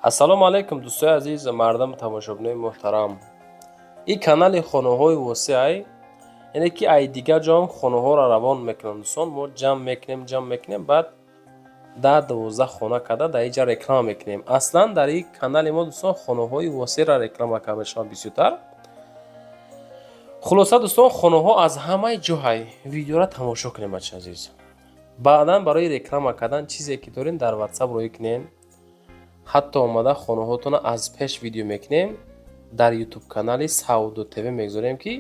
Ассалому алайкум, дӯстои азиз, мардаму тамошобинои муҳтарам. Ин канали хонаҳои восеай, яъне ки ай дигар ҷоам хонаҳоро равон мекунанд, дӯстон. Мо ҷамъ мекунем, ҷамъ мекунем, баъд 10-12 хона карда дар ин ҷа реклама мекунем. Аслан дар ин канали мо, дӯстон, хонаҳои восеъро реклама карда мешавад бисёртар. Хулоса, дӯстон, хонаҳо аз ҳамаи ҷоҳай. Видеоро тамошо кунем, бачаи азиз. Баъдан барои реклама кардан чизе ки дорем, дар WhatsApp роӣ кунем. Ҳатто омада хонаҳотонро аз пеш видео мекунем, дар ютуб канали Савдо ТВ мегузорем, ки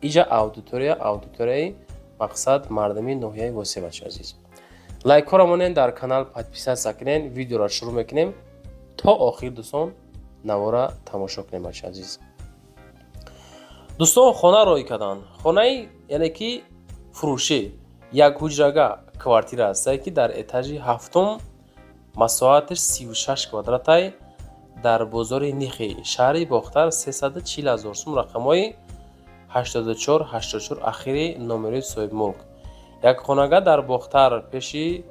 иҷа аудитория, аудиторияи мақсад мардами ноҳияи Восеъ. Бачаи азиз, лайкҳоро монен, дар канал подписаться кунен. Видеоро шурӯъ мекунем, то охир, дӯстон, навора тамошо кунем, бачаи азиз. Дӯстон, хона роӣ карданд. Хонаи, яъне ки фурӯшӣ, як ҳуҷрага квартира ҳастае, ки дар этажи ҳафтум, масоҳаташ 36 квадратай, дар бозори Нихи, шаҳри Бохтар, 340 000 сум. Рақамҳои 84 84 ахири номерои соҳибмулк. Як хонага дар Бохтар, пеши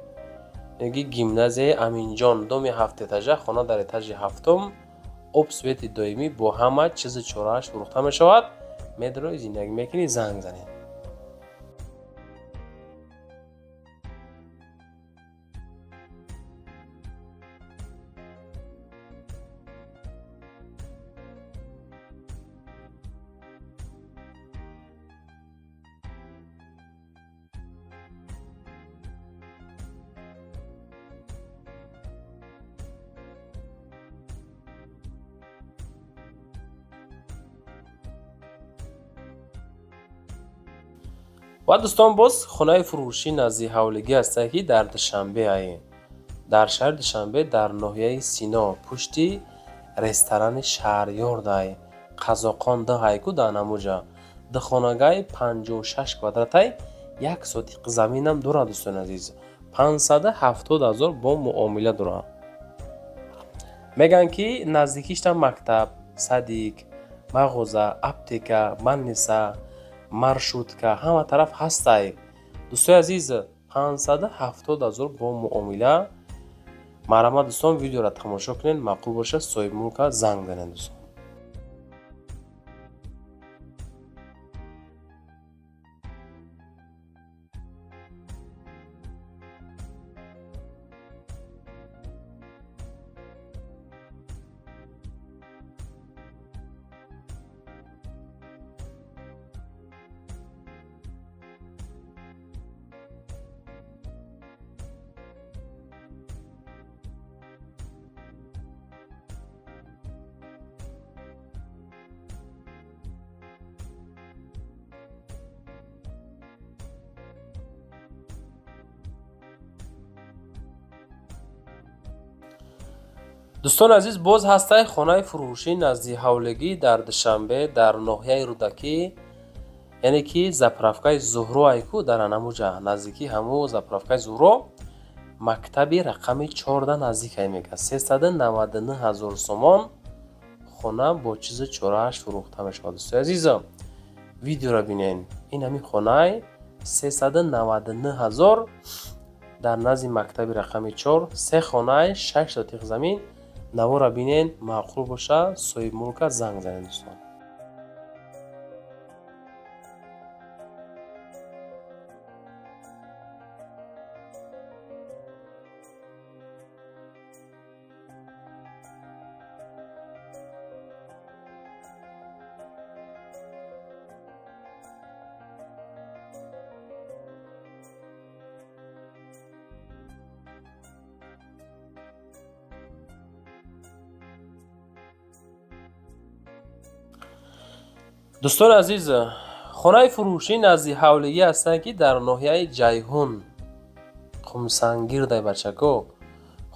гимназияи Аминҷон, доми ҳафтэтажа, хона дар этажи ҳафтум, об, свети доимӣ, бо ҳама чизу чорааш фурӯхта мешавад. Медрои, зиндагӣ мекунӣ, занг занед. Ва, дӯстон, боз хонаи фурӯшӣ назди ҳавлигӣ ҳастае, ки дар Душанбе ае, дар шаҳри Душанбе, дар ноҳияи Сино, пушти ресторани Шаҳрёрдай, Қазоқон д ҳайку, дар намуҷа духонагаи 56 квадратай, як сотиқ заминам дорад. Дӯстони азиз, 570 000 бо муомила дорад. Мегӯянд, ки наздикишта мактаб, садик, мағоза, аптека, больница, маршрутка ҳама тараф ҳастай. Дӯстои азиз, 570 000 бо муомила. Марҳамат, дӯстон, видеоро тамошо кунед, маъқул бошад, соҳибмулка занг занед, дӯстон. Дӯстони азиз, боз ҳастай хонаи фурӯшӣ назди ҳавлигӣ дар Душанбе, дар ноҳияи Рӯдакӣ, яъне ки заправкаи Зуҳро айку, дар анамуҷа, наздикии ҳаму заправкаи Зуҳро, мактаби рақами 14 наздикай. Мега, 399 000 сомон хона бо чизу чорааш фурӯхта мешавад. Дӯстои азизам, видеоро бинен. Ин ҳамин хонаи 399 000 дар назди мактаби рақами чор, се хонаи, шаш сотиқ замин. Навора бинен, маъқул боша, соҳибмулка занг занед, дӯстон. Дӯстони азиз, хонаи фурӯшӣ назди ҳавлигӣ ҳастанд, ки дар ноҳияи Ҷайҳун, Қумсангирдай, бачако.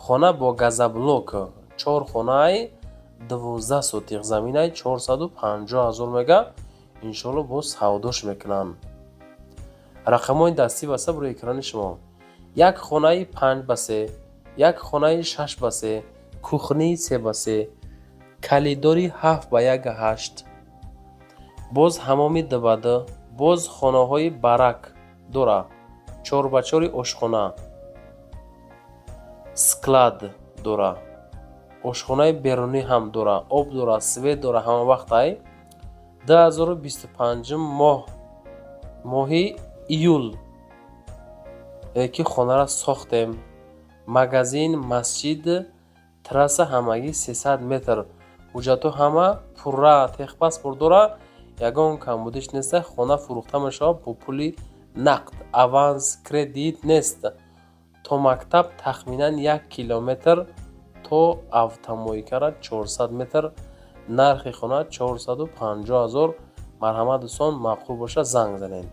Хона бо газоблок, чор хонаи, 12 сотиқ заминаи, 450 000 мега. Иншоалло, боз савдош мекунанд. Рақамҳои дастӣ васаб рӯи экрани шумо. Як хонаи 5 ба 3, як хонаи 6 ба 3, кухнии 3 ба 3, калидори 7 ба 1 8, боз ҳамоми 2 ба 2, боз хонаҳои барак дора, 4 ба 4 ошхона, склад дора. Ошхонаи берунӣ ҳам дора, об дора, свет дора, ҳама вақт ай. 2025 моҳ, моҳи июл ки хонаро сохтем. Магазин, масҷид, трасса ҳамагӣ 300 метр. Ҳуҷҷатҳо ҳама пурра, техпаспорт дора, ягон камбудиш нест. Хона фурӯхта мешавад бо пули нақд, аванс, кредит нест. То мактаб тахминан 1 километр, то автомойкара 400 метр. Нархи хона 450 ҳазор. Марҳамат, дӯстон, маъқул бошад, занг занед.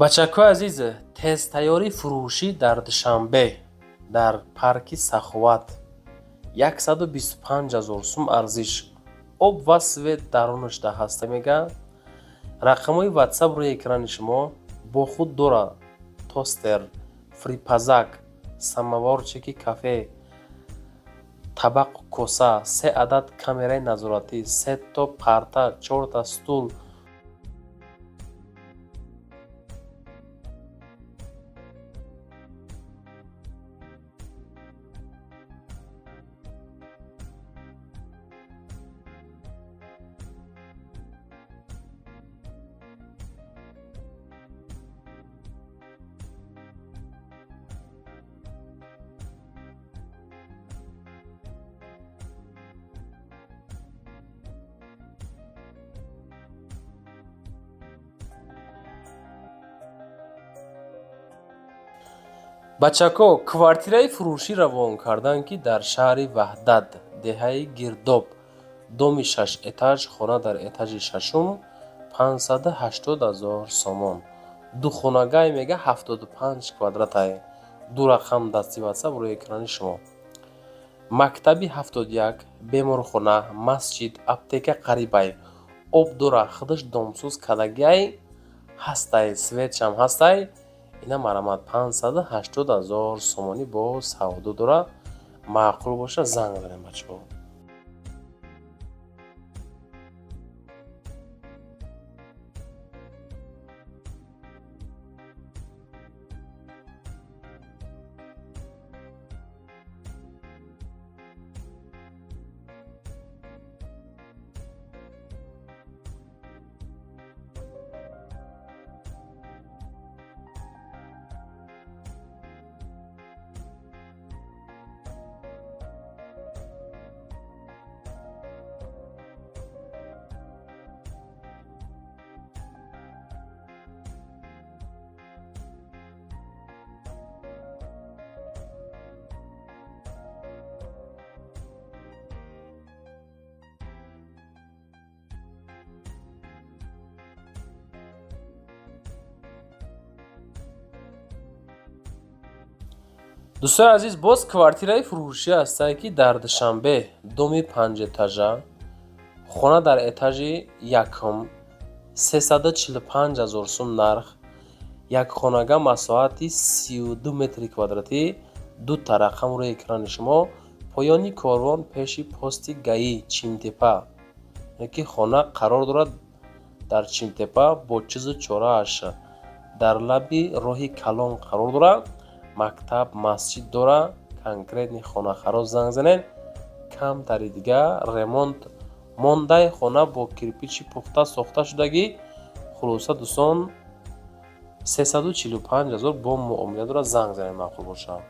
Бачакҳои азиз, тезтайёрӣ фурӯшӣ дар Душанбе, дар парки Саховат, 125 ҳазор сум арзиш, об ва свет дарунашда ҳаста, мега. Рақамҳои Ватсап рӯи экрани шумо. Бо худ дора тостер, фрипазак, самоварчики кафе, табақу коса, се адад камераи назоратӣ, сето парта, чорта стул. Бачако, квартираи фурӯшӣ равон карданд, ки дар шаҳри Ваҳдат, деҳаи Гирдоб, доми шаш этаж, хона дар этажи шашум, 580 ҳазор сомон. Духонагай, мега, 75 квадратай. Ду рақам дасти Ватсап рӯи экрани шумо. Мактаби 71, беморхона, масҷид, аптека қарибай, об дора, худаш домсӯз кадагиай ҳастай, светшам ҳастай. Ина, марҳамат, 580 ҳазор сомонӣ бо савдо дора. Маъқул боша, занг занем, бачаҳо. Дӯстони азиз, боз квартираи фурӯшӣ ҳастае, ки дар Душанбе, доми панҷэтажа, хона дар этажи якум, 345 ҳазор сум нарх, якхонага, масоҳати 32 метри квадратӣ. Дута рақам рӯи экрани шумо. Поёни корвон, пеши пости ГАИ, Чимтепа, ки хона қарор дорад дар Чимтепа, бо чизу чорааш дар лаби роҳи калон қарор дорад, мактаб, масҷид дора. Конкретный хонахаро занг занед. Камтари дига ремонт мондай, хона бо кирпичи пухта сохта шудагӣ. Хулоса, дӯстон, 345 ҳазор бо муомила дорад. Занг занед, маъқул бошад.